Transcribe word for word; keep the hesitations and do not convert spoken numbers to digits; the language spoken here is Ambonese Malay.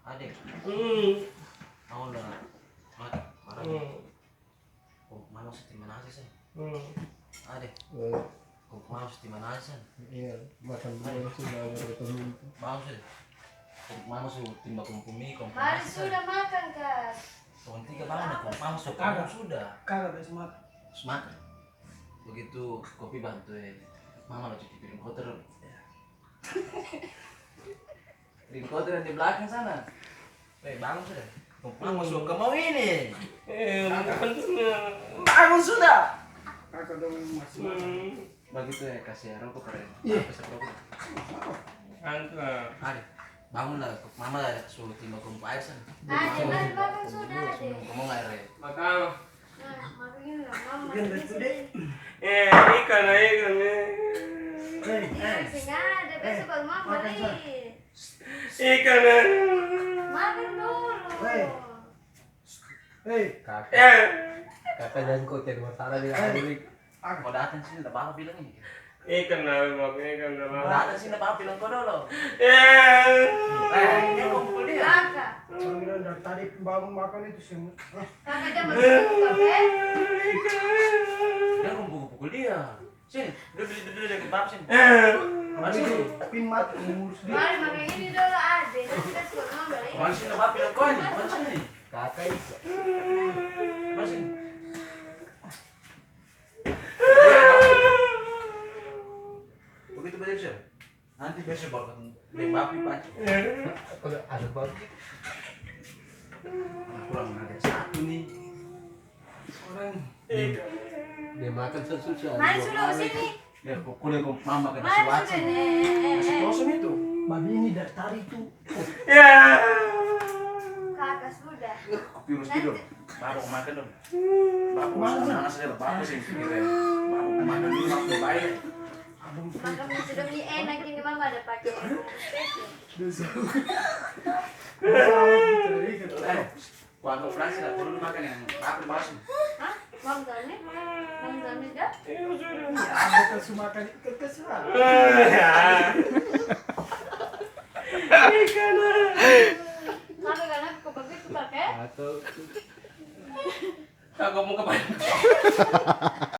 Ade. Hmm. Mau nda makan? Barang. Hmm. Kong mama su timba nasi sa. Hmm. Ade. Eh. Kong mama su timba nasi sa. Iya, makan dulu sudah, baru ketemu. Mau sudah. Kong mama su timba kong mi, kong mari nasi sa. Sudah makan, Kas. Kong tiga bangun, kong mama su kagak. Sudah. Kagak, bes makan. Su makan. Begitu kopi bantu, eh, mama lo cuci piring kotor. Piring kotor yang di belakang sana. Eh, bangun sudah. Bangun suka mau ini. Eh, bangun sudah. Bangun sudah. Kakak dong masih makan. Hmm. Begitu ya, kasih ya rokok keren. Iya. Kasih rokok. Antu lah. Ade, bangunlah. Mama lah suruh timba kompor air sana. Ade, mari makan sudah, Ade. Ngomong air ya. Makan. Eh, ikan, eh, ikan, eh. Iya, seng ada, besok baru mama bali. Ikan, eh. Makan dulu. Hei. Kaka. Eh. Kaka jangan kau cari masalah di rumah. Kau datang sini, tak apa bilang ini. Ikan dalam, ikan dalam. Ada sih, nda apa bilang ko dolo. Eh. Eh, dia kumpul dia. Kaka. Orang bilang dari tadi bangun makan itu semua. Kaka dia masih buka, eh? Dia kumpul-kumpul dia. Sini, duduk, duduk, duduk, duduk, duduk, sini. Eh. Mari sini. Pin mati, ngurus dia. Mari makan ini dolo, Ade. Nanti kita suka ngomong, balik. Mari sini, nda apa bilang ko ini. Mari sini. Kaka itu. Mari sini. Begitu baca bisa. Nanti besok bakal deng babi pake. Kalau ada babi. Kurang ada satu nih. Orang dia, dia makan susah. Mari sudah sini. Ya, pokoknya kok mama kena suaci. Mari sudah, eh, eh, eh. Masih kosong itu. Babi ini dari tadi tuh. Ya. Kaka sudah. Virus gitu. Nanti. Bapak mau makan dong. Bapak mau makan saja lah, bapak sih pikir ya. Bapak mau makan dulu, bapak mau bayar. Makan sudah ini enak ini, mama ada pakai. Eh, kuanggap nasi lah, dulu makan yang bapak mau sih. Hah? Bang Zalmi? Bang Zalmi dah? Iya, ada kasih makan ikan kasih. Ikan. Kenapa, kenapa kok begitu, Kak, eh? Atau kagak mau ke pantai.